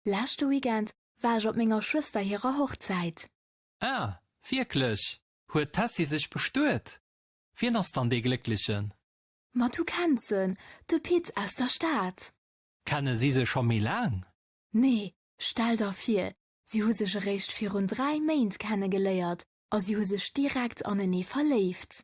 Leschte Weekend war ech op menger Schwëster hirer Hochzäit. Ah, wierklech? Huet d'Tessy sech bestuet? Wien ass dann dee Glécklechen? Ma du kenns en, de Pit aus der Stad. Kenne si sech scho méi laang? Nee, stell der vir, si hu sech eréischt virun 3 Méint kennegeléiert a si hu sech direkt anenee verléift.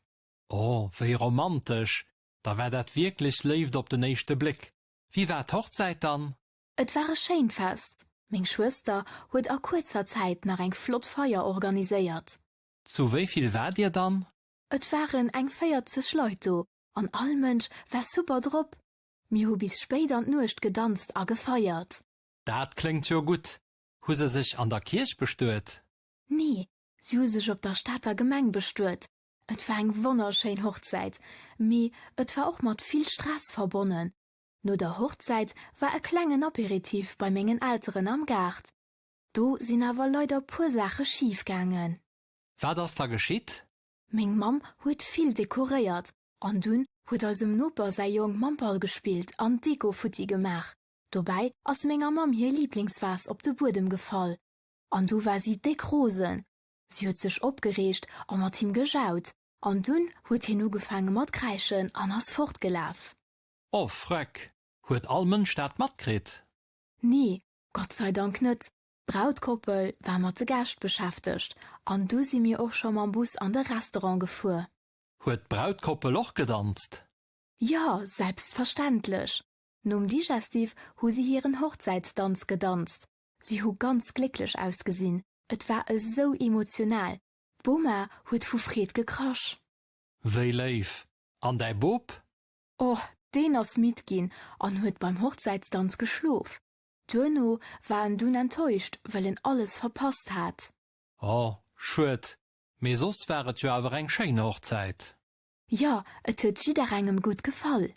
Oh, wéi romantesch! Da war dat wierklech Léift op den éischte Bléck. Wéi war d'Hochzäit dann? Et war e schéint Fest. Meng Schwëster huet a kuerzer Zäit nach eng flott Feier organiséiert. Zu wéi vill waart dir dann? Et waren eng 40 Leit do an all Mënsch war super drop. Mir hu bis spéit an d'Nuecht gedanzt a gefeiert. Dat kléngt jo gutt. Hu se sech an der Kierch bestuet? Nee, si hu sech op der Stater Gemeng bestuet. Et war eng wonnerschéin Hochzäit, mee et war och mat vill Stress verbonnen. No der Hochzäit war e klengen Aperitif bei mengen Elteren am Gaart. Do sinn awer leider puer Saache schif gaangen. Wat ass da geschitt? Meng Mamm huet vill dekoréiert an dunn huet eisem Noper säi Jong mam Ball gespillt an d'Deko futti gemaach. Dobäi ass menger Mamm hir Liblingsvas op de Buedem gefall an du war si déck rosen. Si huet sech opgereegt a mat him gejaut an dunn huet hien ugefaange mat kräischen an ass fortgelaf. Oh Freck! Huet all Mënsch dat matkritt? Nee, Gott sei Dank net. D'Brautkoppel war mat de Gäscht beschäftegt an du si mir och scho mam Bus an de Restaurant gefuer. Huet d'Brautkoppel och gedanzt? Jo, selbstverständlech. Nom Digestif hu si hiren Hochzäitsdanz gedanzt. Si hu ganz glécklech ausgesinn, et war esou emotional, d'Boma huet vu Freed gekrasch. Wéi léif! An däi Bop? Oh, deen ass midd ginn an huet beim Hochzäitsdanz geschlof. Duerno war en dunn enttäuscht, well en alles verpasst hat. Oh, schued, mee soss war et jo awer eng schéin Hochzäit. Jo, et huet jidderengem gutt gefall.